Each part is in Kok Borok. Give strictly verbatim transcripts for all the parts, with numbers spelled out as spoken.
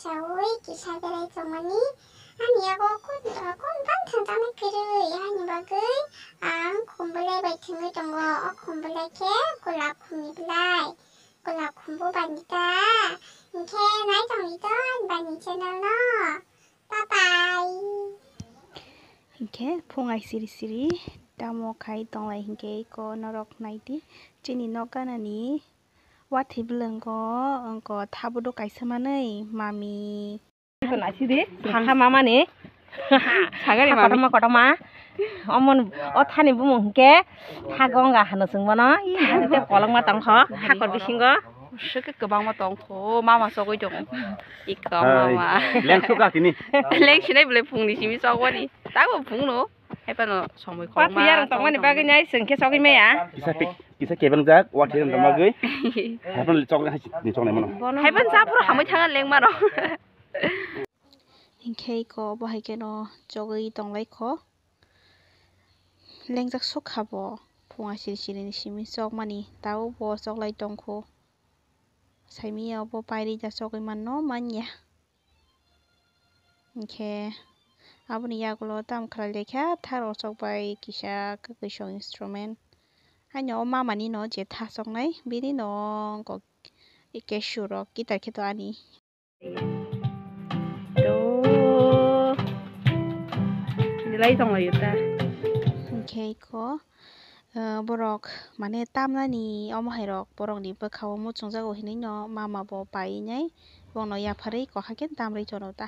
Chaui kisa belai tongmani, ani yago kon, kon bang thangjaknai kwrwi, ani bagwi ang khum belai bai thwngwi tongo. O khum belai khe golap khumni belai. Golap khumbo bani ta. Hinkhe nai tongdi to ani bani channel no. Bye bye. Hinkhe phung ai siri siri tamo khai tonglai hinkhe eko norok naidi chini nok ganani. Watwi bwlwngo wngkha thabudo kaisa manwi mami. Eko naisidi, phangkha mamani. Sagari mami. Kotorma, kotorma. Omon, o thani bumung hinkhe tha gonga hano chwng bono. Ih, tei kolokma tongkho, hakor bisingo. Swkhe kwbangma tongkho, mama chogwi tongo. Iko mama. Lengsu ka tini. Lengsinai bwlai phungni simi chogmani. Tabo phungno. Haiphano somoi khorokma. Watwi yarwng tongmani bagwi nai chwng khe chogwi maya. Kisa pik, kisa kebeng jak, watwi yarwng tongma bagwi. Haiphano chogwi hai ni chongnai mano. Haiphano cha phuru hamwi thangna lengmano. Hinkhe iko bo hai kheno chogwi tonglai kho. Lengjak sukha bo. Phung ai siri siri ni simi chokmani. Tabo bo choklai tongkho. Saimanya bo pairwi da chogwi manno manya. Hinkhe aboni yagulo tam khlai lekha tharok chok bai kisa kwkwi sok instrument. Haino o mamani no je tha choknai bini no kok cashew rok kitar khe to ani. To belai tonglaio ta. Hinkhe iko. Ah, borok mane tamnani omo hai rok borokni bwkha o muchungjago hinui no mama bo pai nai bono yapharwi kwkhakhe tamrwi tono ta.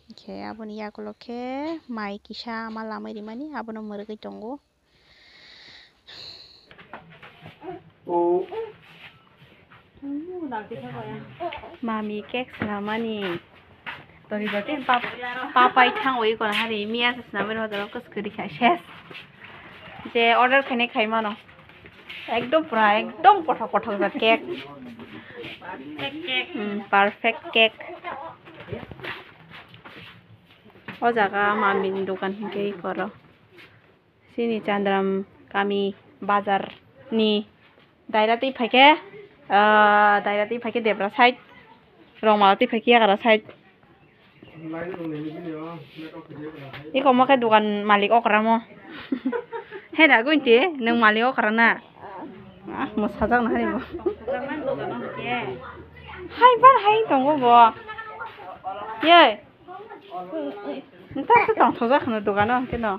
Hinkhe aboni yagulo khe mai kisa ama lamwi rimani abono mwrwgwi tongo. Mami cake swnamani. Tori jati pap-, papai thang oi kono hari miya se swnamani hotel o kwchwrwi kha ses. Je order khainai khai mano. Ekdom pura, ekdom kothok kothok jat cake. Hmm, perfect cake. O jaga mami ni dokan hinkhe eko ro. Chini Chandram kami bazar ni daira twi phaikhe, ah, daira twi phaikhe debra side, rongmala twi phaikhe yagra side. Iko mo khe dogan malik okra mo. He da gunti nwng malik okra na? Ah, mo sajak na hari mo. Hai bar hai tongo bo. Ye. Nta khe tongthok jak hwno dogan o hwnkhe no.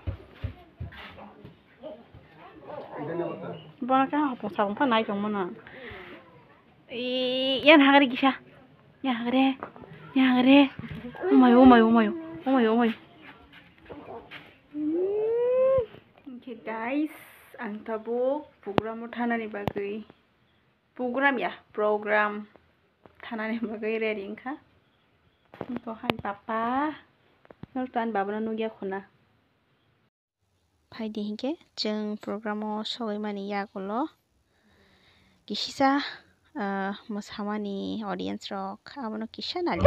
Bono khe hopong sapong pha nai tongmano. Ee, yan hagari kisa. Yan hagari. Yan hagari. Omayo, omayo, omayo. Omayo, omayo. Hmm. Hwnkhe guys, ang tabuk program o thanani bagwi. Program ya, program. Thanani bagwi ready wngkha. Wngkha hai papa. Nor to ani babano nugya khuna. Phaidi hinkhe chwng program o sogwi mani yagulo kisisa, ah, mwsamani audience rok abono kisa nali.